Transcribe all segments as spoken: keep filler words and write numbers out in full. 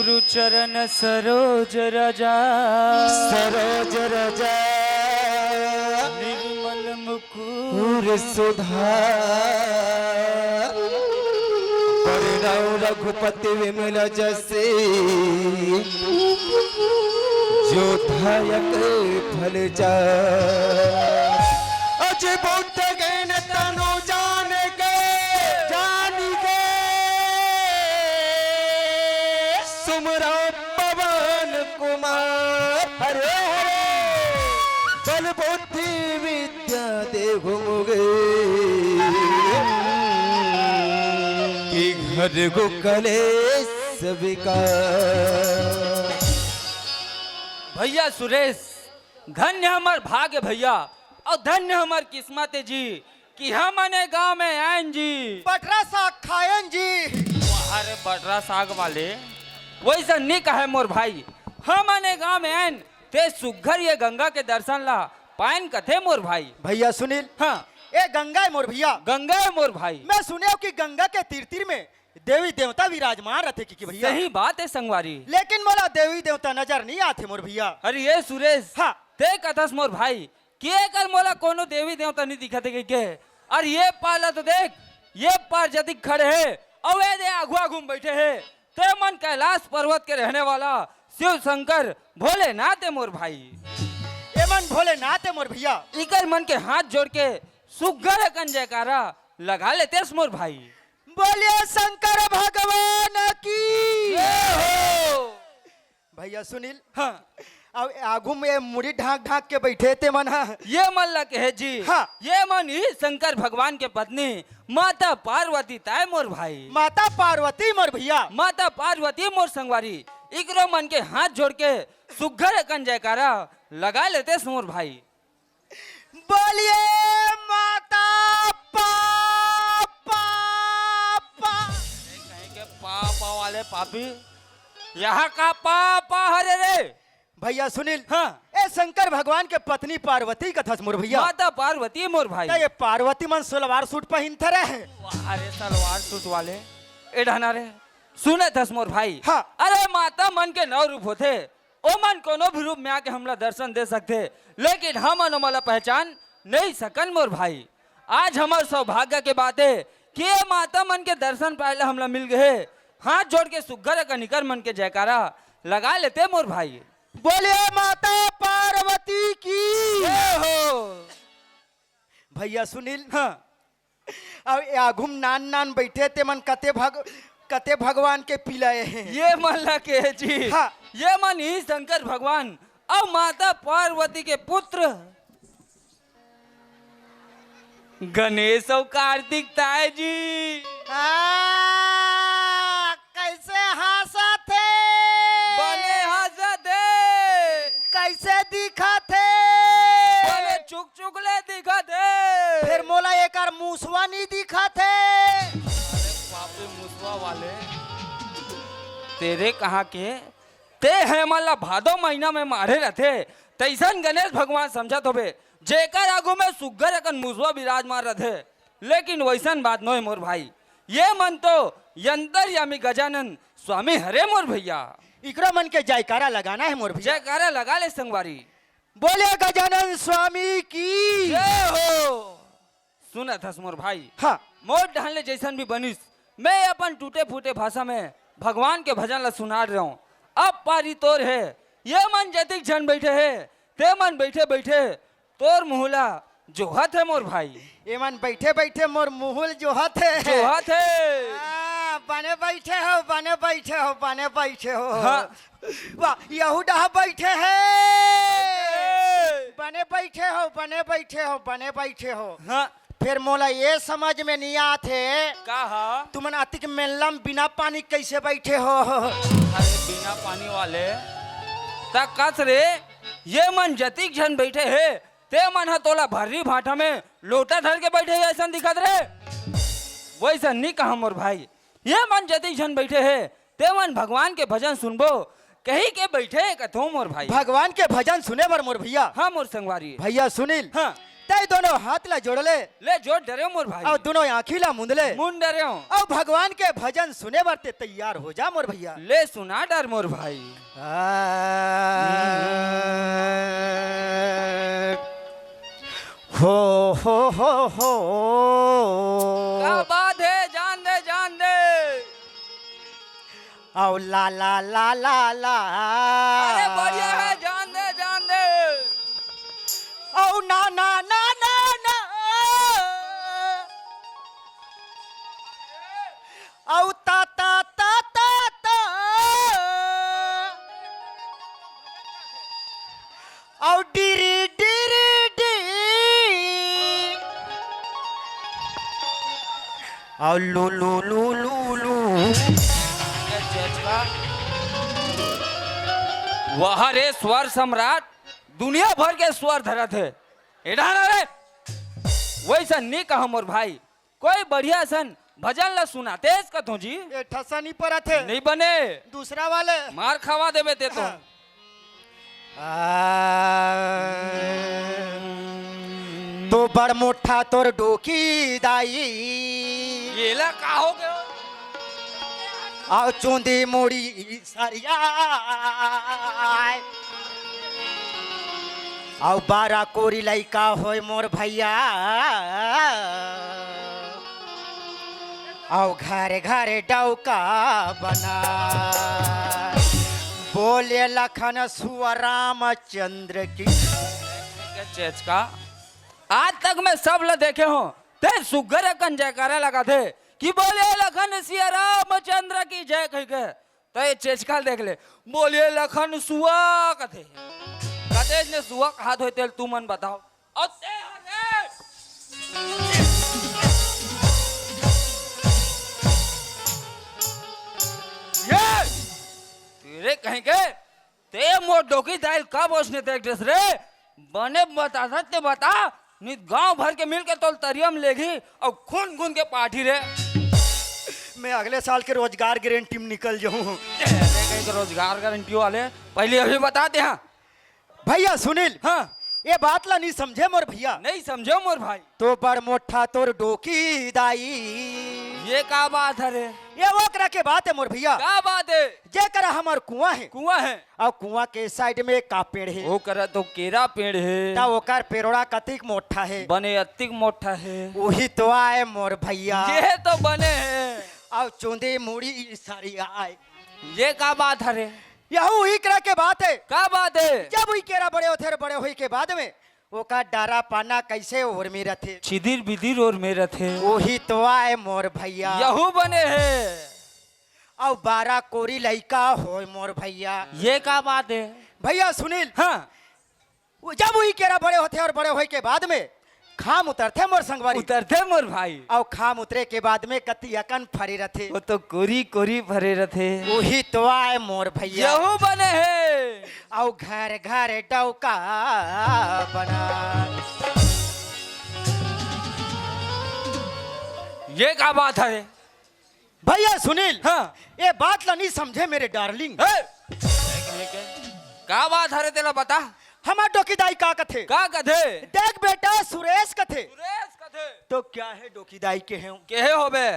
गुरु चरण सरोज रजा। सरोज रजा। निर्मल मुकुर सुधा। बरनउँ रघुपति विमल जसु। जो दायक फल चारि। अजि बुद्ध गेन तनु जानिके। जानिके। सुमिरउँ पवन कुमार। हरे हरे। बल बुद्धि विद्या देहु मोहि। कि घटि घटि कलेस विकार। भइया सुरेश, धन्य हमर भाग्य भइया, अउ धन्य हमर किस्मत हे जी, कि हमन ए गांव में आयन जी। बटरा साग खायन जी। अरे बटरा साग वाले, वइसन नी कहे मोर भाई, हमन ए गांव में आयन, ते सुघर ये गंगा के दर्शन ला पायन कथे मोर भाई। भइया सुनील, हाँ। ए गंगा हे मोर भइया। गंगा हे मोर भाई। मैं सुनेंव कि गंगा के तीर तीर में देवी देवता विराजमान रथे कि, कि भइया। सही बात हे संगवारी। लेकिन मोला देवी देवता नजर नी आथे मोर भइया। अरे ए सुरेश, हाँ। ते कथस मोर भाई, कि एकर मोला कोनो देवी देवता नी दिखत हे कहिके। अरे ए पार ला तो देख, ए पार जतिक खड़े हे, अउ ए दे आघू आघू में बइठे हे, ते मन कैलाश पर्वत के रहने वाला शिव शंकर भोलेनाथ हे मोर भाई। ए मन भोलेनाथ हे मोर भइया। इकर मन के हाथ जोड़ के सुघर अकन जयकारा लगा लेतेस मोर भाई। बोलिए शंकर भगवान की। जय हो। भइया सुनील, हाँ। अब आघू में मुड़ी ढांक ढांक के बइठे ते मन ह। ए मन ला कहे जी। हाँ। ए मन ही शंकर भगवान के पत्नी माता पार्वती ताय मोर भाई। माता पार्वती मोर भइया। माता पार्वती मोर संगवारी। इकरो मन के हाथ जोड़ के सुघर अकन जयकारा लगा लेतेस मोर भाई। बोलिए माता पा, पा, पा। कहीं के पा, पा वाले पापी, ए हा का पा, पा हरे रे? भइया सुनील, हाँ। ए शंकर भगवान के पत्नी पार्वती कथस मोर भइया। माता पार्वती मोर भाई। त ए पार्वती मन सलवार सूट पहिनथे रे। अरे सलवार सूट वाले, ए डहना रे, सुनत हस मोर भाई। हाँ। अरे माता मन के नौ रूप होथे, ओमन कोनो भी रूप में आके हमला दर्शन दे सकथे, लेकिन हमन ओमन ला पहचान नइ सकन मोर भाई। आज हमर सौभाग्य के बात हे कि ए माता मन के दर्शन पाए ला हमला मिल गे हे। हाथ जोड़ के सुघर अकन इकर मन के जयकारा लगा लेते मोर भाई। बोलिए माता पार्वती की। जय हो। भइया सुनील, हाँ। अब ए आघू म नान नान बइठे ते मन कते भग-, कते भगवान के पिलाए हे। ए मन ला के जी। हाँ। ए मन ही शंकर भगवान अउ माता पार्वती के पुत्र गणेश अउ कार्तिक ताय जी। हाँ। कइसे हाँसत हे? बने हाँसत हे। कइसे दिखत हे? बने चुकचुक ले दिखत हे। फेर मोला एकर मुसवा नी दिखत हे। अरे पापी मुसवा वाले, तेरे कहाँ के? ते हमन ला भादो महीना में मारे रथे, तइसन गणेश भगवान समझत होबे, जेकर आगू में सुग्घर अकन मुसवा विराजमान रथे। लेकिन वइसन बात नोहे मोर भाई, ए मन तो अंतर्यामी गजानन स्वामी हरे मोर भइया। इकरो मन के जयकारा लगाना हे मोर भइया। जयकारा लगा ले संगवारी। बोले गजानन स्वामी की। जय हो। सुनत हस मोर भाई। हाँ। मोर डहन ले जइसन भी बनिस, मैं अपन टूटे फूटे भाषा में भगवान के भजन ला सुनात रहूं। अब पारी तोर हे, ए मन जतिक झन बइठे हे, ते मन बइठे बइठे तोर मुँह ला जोहत हे मोर भाई। ए मन बइठे बइठे मोर मुँह ल जोहत हे। जोहत हे। हाँ, बने बइठे हो, बने बइठे हो, बने बइठे हो। हाँ। वाह, एहू डहा बइठे हे। बने बइठे हो, बने बइठे हो, बने बइठे हो। हाँ। फेर मोला ए समझ में नइ आत हे। का हा? तुमन अतिक मेल्ला म बिना पानी कइसे बइठे हो? अरे बिना पानी वाले, त कस रे, ए मन जतिक झन बइठे हे, ते मन ह तोला भर्री भाठा में लोटा धर के बइठे हे अइसन दिखत रे। वइसन नी कहा मोर भाई, ए मन जतिक झन बइठे हे, ते मन भगवान के भजन सुनबो कहिके बइठे हे कथों मोर भाई। भगवान के भजन सुने बर मोर भइया। हाँ मोर संगवारी। भइया सुनील। हाँ। त तै दोनों हाथ ला जोड़ ले। ले जोड़ डरेंव मोर भाई। अउ दोनों आँखी ला मूंद ले। मूंद डरेंव। अउ भगवान के भजन सुने बर ते तैयार हो जा मोर भैया। ले सुना डर मोर भाई। आ, हो, हो, हो, हो। का बात हे? जान दे, जान दे। अउ ला, ला, ला, ला, ला। अरे बढ़िया हे, जान दे, जान दे। अउ ना, ना, ना, ना, ना। अउ ता, ता, ता, ता, ता। अउ डिरी, डिरी, डी। अउ लू, लू, लू, लू, लू। वाह रे स्वर सम्राट, दुनिया भर के स्वर धरत हे। ए डहर रे, वैसा नी कहा मोर भाई, कोई बढ़िया सन भजन ला सुनातेस कथों जी। ए ठसा नी परत हे। नी बने। दूसरा वाले। मार खवा देबे ते तो। हाँ। आ, तो बड़ मोठा तोर डोकी दाई। येला का हो गयो? अउ चुंदी मुड़ी सरिया। अउ बारा कोरी लइका होय मोर भैया। अउ घर घर डौका बना। बोले लखन सुअ रामचंद्र की। चेचका, आज तक मैं सब ल देखे हों, ते सुग्घर अकन जयकारा लगाथे कि बोले लखन सिया रामचंद्र की जय कहिके। त ए चेचका ल देख ले, बोले लखन सुआ कथे। कतेच ने सुआ कहात होय तेल तुमन बताव। अउ ते हर रे। ये तेरे कहीं के, ते मोर डोकी दाई ल का बोसने देख डरेस रे? बने बता सकते बता, नित गांव भर के मिल के तोल तरिया म लेगही अउ खून खून के पाठी रे। मैं अगले साल के रोजगार गारंटी म निकल जाहूं। अरे कहीं के रोजगार गारंटी वाले, पहले अभी बता दे। हाँ भैया सुनील, हाँ। ये बात ला नहीं समझे मोर भैया। नहीं समझे मोर भाई। तो बड़ मोठा तोर डोकी दाई। ये का बात हे रे? ये ओकरा के बात हे मोर भैया। का बात हे? जेकरा हमर कुआं हे। कुआं हे। अउ कुआं के साइड में का पेड़ हे? ओकरा तो केरा पेड़ हे। त ओकर पेड़ोड़ा कतिक मोठा हे? बने अतिक मोठा हे। उही तो आय मोर भैया। ये तो बने हे। अउ चुंदी मुड़ी सरिया आय। ये का बात हे रे? यहू उही करा के बात हे। का बात हे? जब उही केरा बड़े होथे, बड़े होई के बाद में ओकर डारा पाना कैसे ओरमे रथे? छिदिर बिदिर ओरमे रथे। उही तो आय मोर भैया। यहू बने हे। अउ बारा कोरी लइका होय मोर भैया। ये का बात हे? भैया सुनील। हाँ। वो जब उही केरा बड़े होथे अउ बड़े होय के बाद में खाम उतरथे मोर संगवारी। उतरथे मोर भाई। अउ खाम उतरे के बाद में कति अकन फरे रथे। वो तो कोरी कोरी फरे रथे। उही तो आय मोर भैया। यहू बने हे। अउ घर घर डौका बना। ये का बात हे? भैया सुनील, हाँ। ये बात ला नहीं समझे मेरे डार्लिंग। हे! का बात हे रे तेला बता। हमर डोकी दाई का कथे? का कथे? देख बेटा सुरेश कथे। सुरेश कथे। तो क्या हे डोकी दाई केहे हों? केहे होबे?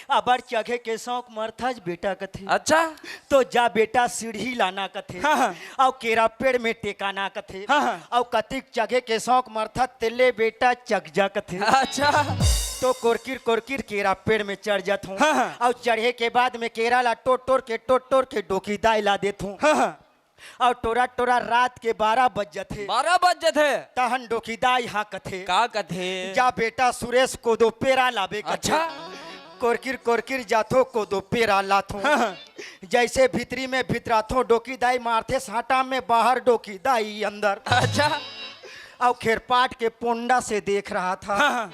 अबर चघे के शौक मरथस बेटा कथे। अच्छा। तो जा बेटा सीढ़ी लाना कथे। हाँ, हाँ। अउ केरा पेड़ में टेकाना कथे। हाँ, हाँ। अउ कतिक चघे के शौक मरथस तेले बेटा चघ जा कथे। अच्छा। तो कोरकिर कोरकिर केरा पेड़ में चढ़ जात हों। हाँ, हाँ। अउ चढ़े के बाद में केरा ला टोर टोर के, टोर टोर के डोकी दाई ला देत हों। हाँ, हाँ। अउ टोरा टोरा रात के बारह बज जाथे। बारह बज जाथे। तहन डोकी दाई हा कथे। का कथे? जा बेटा सुरेश कोदो पेरा लाबे कथे। अच्छा। कोरकिर कोरकिर जाथों कोदो पेरा लाथों। हाँ, हाँ। जैसे भीतरी में भितराथों डोकी दाई मारथे साटा में बाहर डोकी दाई अंदर। अच्छा। अउ खेरपाट के पोंडा से देख रहा था। हाँ, हाँ।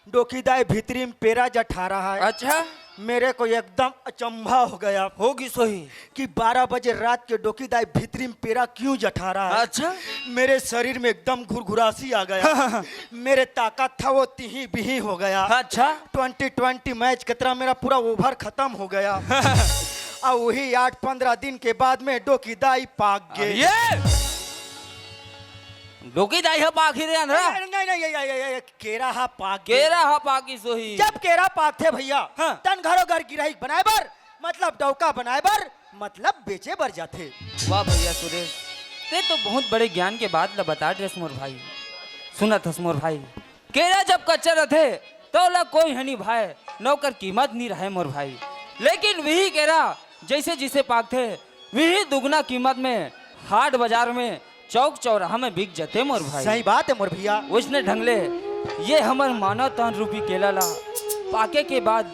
डोकी दाई भीतरी में पेरा जठा रहा है। अच्छा। मेरे को एकदम अचंभा हो गया। होगी सोही। कि बारह बजे रात के डोकी दाई भीतरी में पेरा क्यों जठा रहा है? अच्छा। मेरे शरीर में एकदम घुरघुरासी आ गया। हाँ, हाँ, हाँ। मेरे ताकत था वो तिही बिही हो गया। अच्छा। ट्वेंटी ट्वेंटी मैच के तरह मेरा पूरा ओवर खत्म हो गया। अउ उही आठ पंद्रह दिन के बाद में डोकी दाई पाक गे। ये डोकी दाई ह पाकही रे अंधरा। नहीं, नहीं, नहीं, ये, ये, ये, ये, केरा ह पाक गे। केरा ह पाकिस होही। जब केरा पाकथे भैया, हाँ। तन घरो घर गिरही बनाए बर, मतलब डौका बनाए बर, मतलब बेचे बर जाथे। वाह भैया सुरेश, ते तो बहुत बड़े ज्ञान के बात ला बता देस मोर भाई। सुनत हस मोर भाई, केरा जब कच्चा रथे, त ओला कोई ह नी भाय, न ओकर कीमत नी रहय मोर भाई। लेकिन वही केरा जैसे जिसे पाकथे, वही दुगना कीमत में हाट बाजार में, चौक चौराहा में बिक जथे मोर भाई। सही बात है मोर भैया। उसने ढंग ले ये हमर मानव तन रूपी केला ला पाके के बाद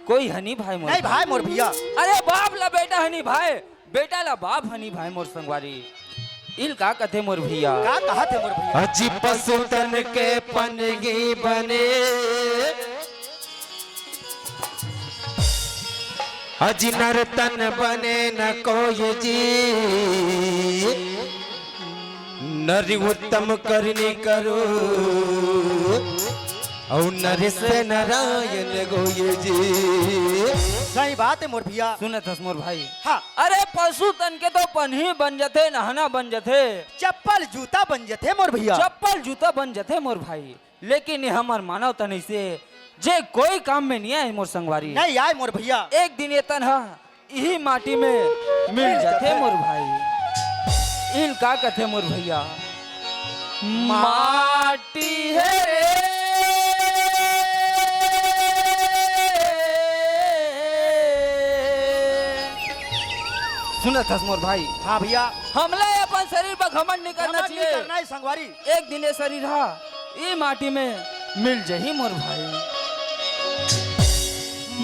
कोई ह नी भाय मोर नहीं भाई। भाई मोर भैया। अरे बाप ला बेटा ह नी भाय, बेटा ला बाप ह नी भाय मोर संगवारी। इल का कथे मोर भैया? का कहत हे मोर भैया? अजी पशु तन के पनगी बने, अजी नर तन बने न कोई जी। नरि उत्तम करनी करो, अउ नरेश नारायण गोय जी। सही बात है मोर भैया। सुनत हस मोर भाई। हाँ। अरे पशु तन के तो पनही बन जथे, नहना बन जथे। चप्पल जूता बन जथे मोर भैया। चप्पल जूता बन जथे मोर भाई। लेकिन ये हमर मानव तन अइसे जे कोई काम में नहीं आए मोर संगवारी। नहीं आए मोर भैया। एक दिन ये तन ह इही माटी में मिल मिल जाथे जाथे। मोर भाई। इल का कथे मोर भैया? माटी हे रे। सुनत हस मोर भाई? हाँ भैया। हमला अपन शरीर पर घमंड नहीं करना घमंड नहीं चाहिए। करना है संगवारी। एक दिन ये शरीर हा ई माटी में मिल जही मोर भाई।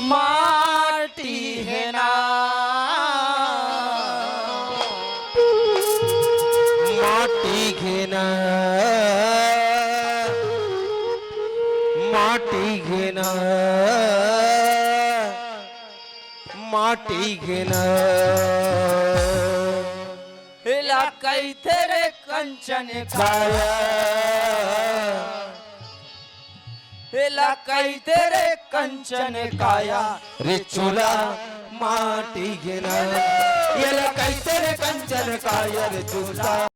माटी हे ना, माटी हे ना, माटी हे ना, माटी हे ना। एला कहिथे रे कंचन काया, एला कहिथे रे कंचन काया। रे चोला माटी हे ना, एला कहिथे रे कंचन काया रे चोला।